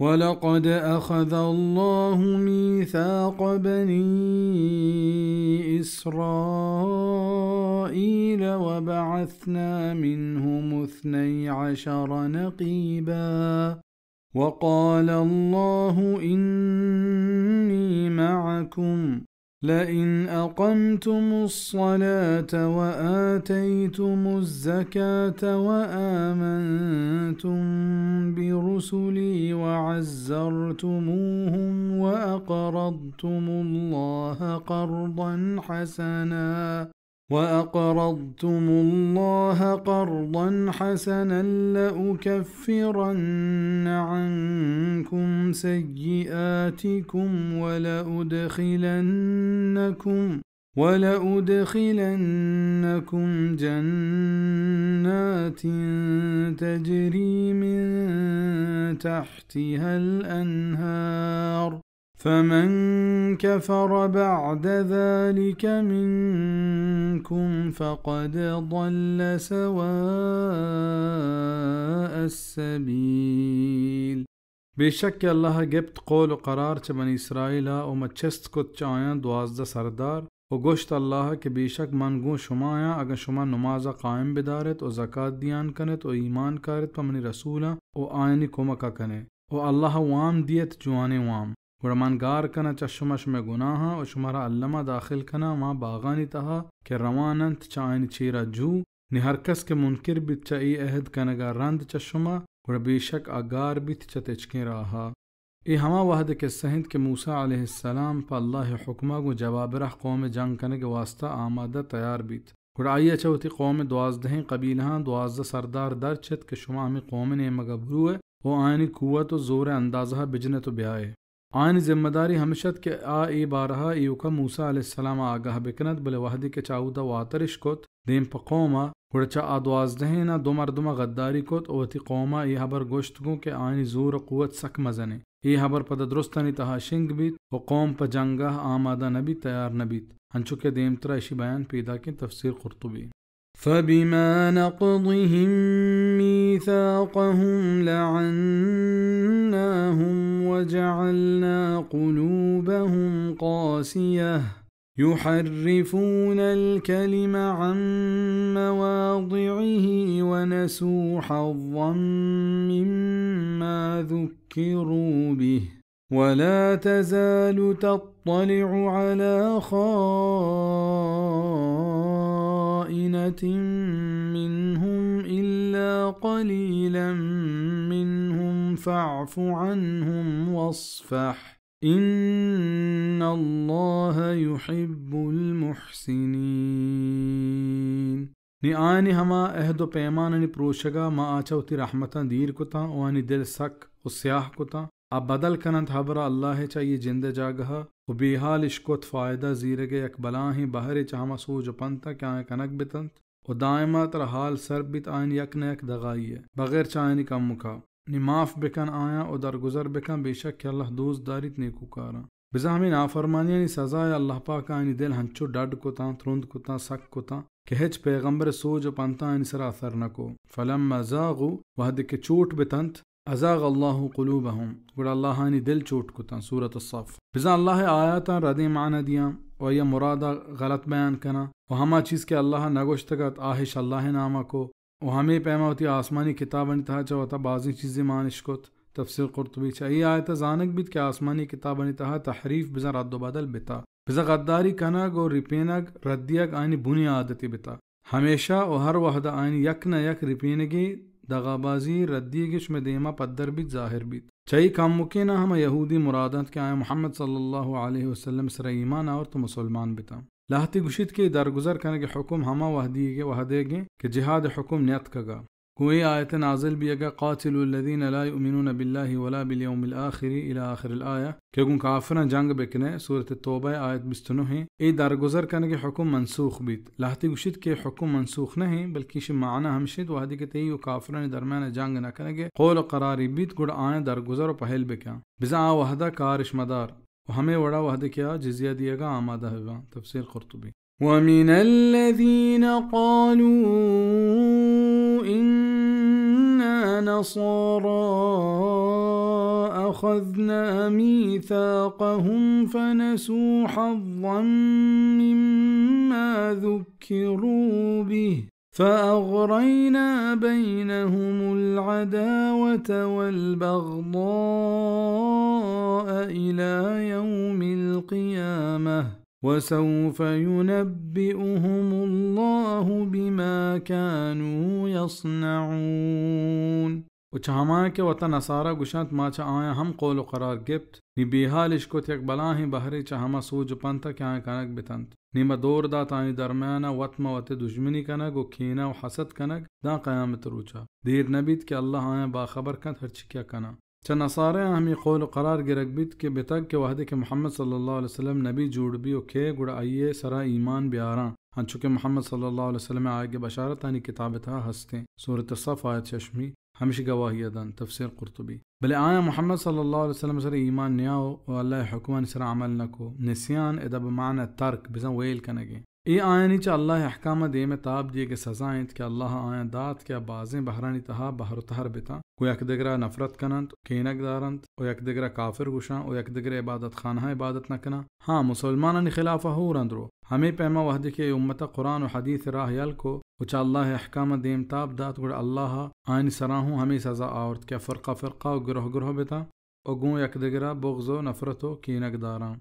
ولقد أخذ الله ميثاق بني إسرائيل وبعثنا منهم اثني عشر نقيبا وقال الله إني معكم لئن أقمتم الصلاة وآتيتم الزكاة وآمنتم برسلي وعزرتموهم وأقرضتم الله قرضا حسنا وأقرضتم الله قرضا حسنا لأكفرن عنكم سيئاتكم ولأدخلنكم ولأدخلنكم جنات تجري من تحتها الأنهار فمن كفر بعد ذلك منكم فقد ضل سواء السبيل. بے شک کہ اللہ ءَ گپت قول و قرار چہ بنی اسرائیل ءَ و ما چست کت چہ آیاں دوازدہ سردار، و گوشت اللہ ءَ کہ بے شک من گوں شما آں، اگاں شما نماز ءَ قائم بدار ات و زکات دیان کن ات و ایمان کار ات پہ منی رسولاں و آیانی کمک ءَ کن ات۔ و اللہ ءَ وام دیت جوانیں وام۔ گڑا من گار کناں چہ شما شمئے گناہاں و شمارا الما داخل کناں ہما باغانی تہا کہ روان انت چہ آیانی چیرا جو۔ نی ہر کس کہ منکر بیت چہ اے عہد کنگا رند چہ شما، گڑا بے شک آ گار بیت چہ تچکیں راہا۔ اے ہما وہد ءِ قصہ انت کہ موسیٰ علیہ السلام پہ اللہ ءِ حکما گوں جبابرہ قوم ءِ جنگ کنگ ءِ واسطہ آمادہ تیار بیت۔ گڑا آئی ءَ چہ وتی قوم ءِ دوازدہیں قبیلہاں دوازدہ سردار درچت کہ شما ہمے قوم ءِ نیمگ ءَ بروئے و آیانی قوت و زور ءِ اندازہ ءَ بجنت و بیائے۔ آیانی ذمہ داری ہمش ات کہ آ اے بارہا ایوکا موسیٰ علیہ السلام ءَ آگاہ بکنت، بلے وہدے کہ چہ اودا واترش کت دیم پہ قوم ءَ، گڑا چہ آ دوازدہیں ءَ دو مردماں غداری کت و وتی قوم ءَ اے ہبر گوشت گوں کہ آیانی زور و قوت سک مزنیں۔ اے ہبر پدا درستانی تہا شنگ بیت و قوم پہ جنگا آمادہ نہ بیت، تیار نہ بیت، انچو کہ دیمترا اشی بیان پیداکیں۔ تفسیر قرطبی۔ فبما نقضهم ميثاقهم لعناهم وجعلنا قلوبهم قاسية يحرفون الكلم عن مواضعه ونسوا حظا مما ذكروا به ولا تزال تطلع على خائنة منهم إلا قليلا منهم فاعف عنهم واصفح إن الله يحب المحسنين۔ نی آیانی ہما عہد و پیمانانی پروشگا ما آ چہ وتی رحمتاں دیر کتاں و آیانی دل سک و سیاہ کتاں۔ آ بدل کننت ہبرا اللہ ءَ چہ آئی جند ءِ جاگہا و بے حال اش کت فائدہ زیرگ ءِ یک بلاہیں بہرے چہ ہما سوج و پنتاں کہ آیاں کنگ بتنت و دائما ترا حال سر بیت آیانی یک نہ یک دغائی ءَ بغیر چہ آیانی کمکا۔ نی معاف بکن آیاں و درگزر بکن، بے شک کہ اللہ دوست داریت نیکوکاراں۔ بزاں ہمے نافرمانیانی سزا ءَ اللہ پاک ءَ آیانی دل ہنچو ڈڈ کتاں، ترند کتاں، سک کتاں کہ ہچ پیغمبر ءِ سوج و پنتاں آیانی سرا اثر نہ کو۔ فلما زاغوا، وہدے کہ چوٹ بتنت، ازاغ اللہ قلوبہم، گڑا اللہ آیانی دل چوٹ کتاں۔ سورۃ الصف۔ بزاں اللہ ءِ آیاتاں ردیں معنی دیاں و آئی ءِ مرادا غلط بیان کناں و ہما چیز کہ اللہ ءَ نہ گوشتگ ات، آہش اللہ ءِ ناما کو۔ و ہمے پیما وتی آسمانی کتابانی تہا چہ وتا بازیں چیزے مان اش کت۔ تفسیر قرطبی۔ چہ اے آیتا زانگ بیت کہ آسمانی کتابانی تہا تحریف بزاں رد و بدل بتا، بزاں غداری کنگ و رپینگ ردیگ آیانی بنی عادتے بتا۔ ہمیشہ و ہر وہدا آیانی یک نہ یک رپینگے، دغابازی، ردیگے شمئے دیما پدر بیت، ظاہر بیت۔ چہ اے کمکیناں ہما یہودی مراد انت کہ آیاں محمد صلی اللہ علیہ وسلم سرا ایمان آورت و مسلمان بتاں۔ لہتے گوشیت کہ اے درگزر کنگ ءِ حکم ہما وہدیگ ءِ وہدیگ انت کہ جہاد ءِ حکم نیاتکگ ءَ۔ گوں اے آیت ءِ نازل بیگ ءَ، قاتلوا الذین لا یؤمنون باللہ ولا بالیوم الآخر الی آخر الآیہ، کہ گوں کافراں جنگ بکن ئے، سورۃ توبہ ءِ آیت بیست و نہ انت۔ اے درگزر کنگ ءِ حکم منسوخ بیت۔ لہتے گوشیت کہ حکم منسوخ نہ انت، بلکہ ایشی معنی ہمش انت، وہدے کہ تئی و کافرانی درمیان ءَ جنگ نہ کنگ ءِ قول و قرارے بیت، گڑا آیاں درگزر و پہل بکن، بزاں آ وہدا کارش مدار۔ و ہمے وڑا وہدے کہ آ جزیہ دیگا آمادہ بباں۔ تفسیر قرطبی۔ ومن الذين قالوا إنا نصارى أخذنا ميثاقهم فنسوا حظا مما ذكروا به فأغرينا بينهم العداوة والبغضاء إلى يوم القيامة وسوف ينبئهم الله بما كانوا يصنعون. و چہ ہمایاں کہ وتا نصارا گوشنت، ما چہ آیاں ہم قول و قرار گپت، نی بے حال اش کت یک بلاہیں بہرے چہ ہما سوج و پنتا کہ آیاں کنگ بتنت. نی ما دور دات آیانی درمیانا وت ما وت دژمنی کنگ و کینہ و حسد کنگ داں قیامت روچا. دیر نہ بیت کہ اللہ آیاں باخبر کنت ہرچی کہ کناں. چہ نصارایاں ہمے قول و قرار گرگ بیت کہ بتگ کہ وہدے کہ محمد صلی اللہ علیہ وسلم نبی جوڑ بی و کئے گڑا آئی ء سرا ایمان بیاراں، انچو کہ محمد صلی اللہ علیہ وسلم ء آیگ ء بشارت آنی کتاب ء تہا ہستیں. سورۃ الصف آیت ششمی ہمشی گواہی ء دنت. تفسیر قرطبی. بلے آیاں محمد صلی اللہ علیہ وسلم ء سرا ایمان نیا و اللہ ء حکمانی سرا عمل نہ کو. نسیان ادا بمعنی ترک، بزاں ویل کنگیں. اے آیانی چہ اللہ ء احکام ء دیم ء تاب دیگ ء سزا انت کہ اللہ آیاں دات کہ آ بازیں بہرانی تہا بہر و تہر بتاں، گوں یک دگرا نفرت کننت، کینگ دارنت و یک دگرا کافر گوشاں و یک دگرے عبادت خانہاں عبادت نہ کناں. ہاں، مسلمانانی خلافا ہور اندرو. ہمے پیما وہدے کہ اے امتا قرآن و حدیث راہ یل کو و چہ اللہ ء احکام دیم تاب دات، گڑا اللہ ء آیانی سرا ہوں ہمے سزا آورت کہ فرقہ فرقہ و گروہ گروہ بتاں و گوں یک دگرا بغض و نفرت و کینگ داراں.